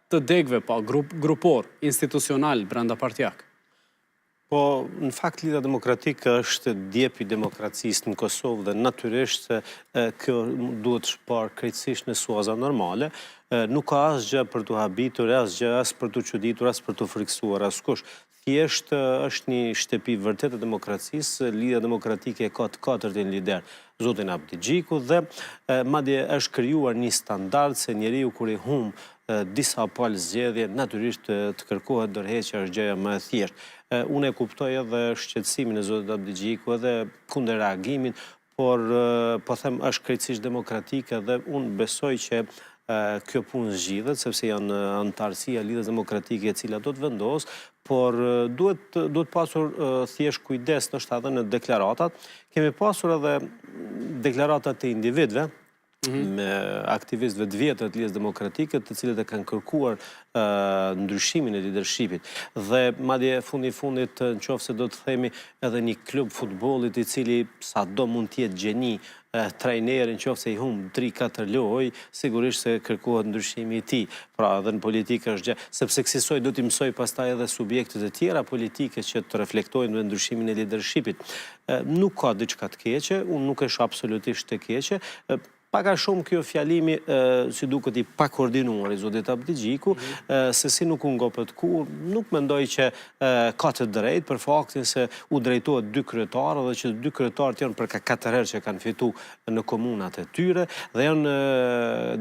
të degëve, pa grup, grupor, institucional, brenda partiak. Po, në fakt Lidhja Demokratike është djepi i demokracisë në Kosovë dhe natyrisht se kjo duhet parë krejtësisht në suaza normale. Nuk ka asgjë për t'u habitur, asgjë as për t'u çuditur, as për t'u frikësuar askush. Thjesht është një shtëpi vërtet e demokracisë, Lidhja Demokratike ka të katërtin lider, zotin Abdixhiku dhe madje është krijuar një standard se njeriu kur i humb disa palë zgjedhje, natyrisht të kërkohet dorëheqja është gjëja më e thjeshtë. Unë e kuptoj edhe shqetësimin e zotit Abdixhiku edhe kundërreagimin, por po them është krejtësisht demokratike dhe unë besoj që kjo punë zgjidhet, sepse janë anëtarësia e Lidhjes Demokratike e cila do të vendosë, por duhet duhet pasur thjesht kujdes ndoshta edhe në deklaratat. Kemi pasur edhe deklaratat e individëve, mhm. me aktivistëve të vjetër të Lidhjes Demokratike, të cilët e kanë kërkuar ndryshimin e leadershipit. Dhe madje fundi i fundit në qoftë se do të themi edhe një klub futbollit i cili sa do mund të jetë gjeni trajneri në qoftë se i humb 3-4 lojë, sigurisht se kërkohet ndryshimi i tij. Pra edhe në politikë është gjë, sepse kësisoj do t'i mësoj pastaj edhe subjektet e tjera politike që të reflektojnë me ndryshimin e leadershipit. Nuk ka diçka të keqe, unë nuk e shoh absolutisht të keqe. Pak a shumë kjo fjalimi, si duket i pakoordinuar i zotit Abdixhiku, mhm. se si nuk u ngopët kur, nuk mendoj që ka të drejtë për faktin se u drejtohet dy kryetarë dhe që dy kryetarët janë për ka katër herë që kanë fitu në komunat e tyre dhe janë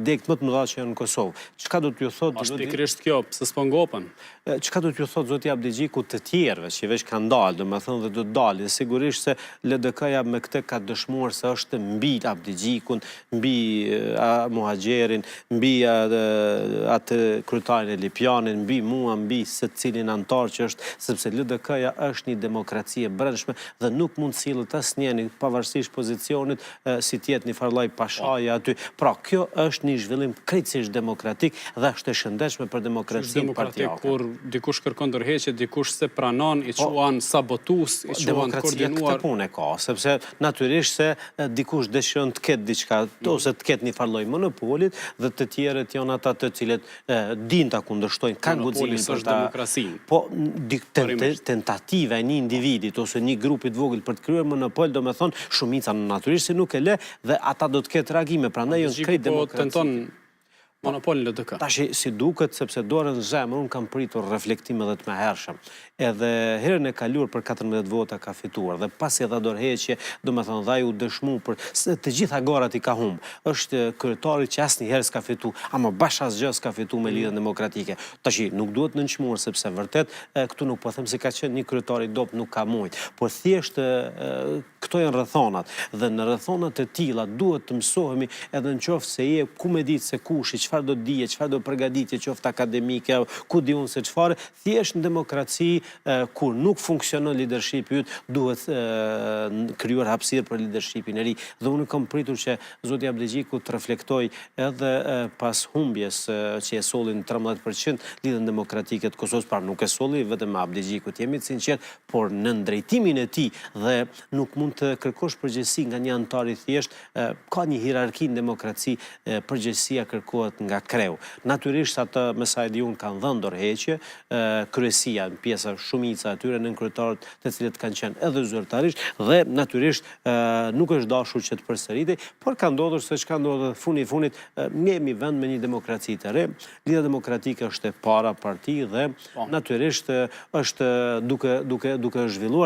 degët më të mëdha që janë në Kosovë. Çka do t'ju thotë Është pikërisht kjo, pse s'po ngopen? Çka do t'ju thotë zoti Abdixhiku të tjerëve që veç kanë dalë, domethënë dhe do të dalin, sigurisht se LDK-ja me këtë ka dëshmuar se është mbi Abdixhikun, mbi Muhaxherin, mbi atë kryetarin e Lipjanit, mbi mua, mbi secilin anëtar që është, sepse LDK-ja është një demokraci e brendshme dhe nuk mund të sillet asnjëri pavarësisht pozicionit si të jetë një farë lloj pashaje aty. Pra, kjo është një zhvillim krejtësisht demokratik dhe është e shëndetshme për demokracinë partiake. Demokratik kur dikush kërkon dorëheqje, dikush s'e pranon, i po, quan sabotues, i quan të koordinuar. Demokracia këtë punë e ka, sepse natyrisht se dikush dëshiron të ketë diçka mm. ose të ketë një farë lloj monopolit dhe të tjerët janë ata të cilët dinë ta kundërshtojnë, kanë guximin për ta... demokracinë. Po, tentativa e një individit ose një grupi të vogël për të krijuar monopol, domethënë, shumica natyrisht se nuk e le dhe ata do të ketë reagime, prandaj janë krejt po demokraci. tenton monopol në LDK. Tashi, si duket, sepse dorën në zemër, unë kam pritur reflektim edhe të mëhershëm. Edhe herën e kaluar për 14 vota ka fituar dhe pasi dha dorëheqje, domethënë dhe ai u dëshmu për se të gjitha garat i ka humb. Është kryetari që asnjëherë s'ka fitu, ama bash asgjë s'ka fitu me Lidhjen Demokratike. Tashi nuk duhet nënçmuar sepse vërtet këtu nuk po them se ka qenë një kryetar i dobët nuk ka mujt, por thjesht këto janë rrethanat dhe në rrethana të tilla duhet të mësohemi edhe në qoftë se je ku me ditë se kushi, çfarë do dije, çfarë do përgatitje, qoftë akademike, ku di unë se çfarë, Thjesht në demokraci kur nuk funksionon lidershipi yt, duhet krijuar hapësirë për lidershipin e ri. Dhe unë kam pritur që zoti Abdixhiku të reflektojë edhe pas humbjes që e solli në 13% Lidhjen Demokratike të Kosovës, pra nuk e solli vetëm me Abdixhiku, të jemi të sinqertë, por nën drejtimin e tij dhe nuk mund të kërkosh përgjegjësi nga një anëtar i thjeshtë, ka një hierarki në demokraci, përgjegjësia kërkohet nga kreu. Natyrisht ata me sa e di unë kanë dhënë dorëheqje, kryesia, pjesa, shumica e tyre, nënkryetarët të cilët kanë qenë edhe zyrtarisht dhe natyrisht nuk është dashur që të përsëritej, por ka ndodhur se çka ndodhur dhe fundi i fundit ne jemi vend me një demokraci të re. Lidhja Demokratike është e para parti dhe po. natyrisht është duke duke duke zhvilluar.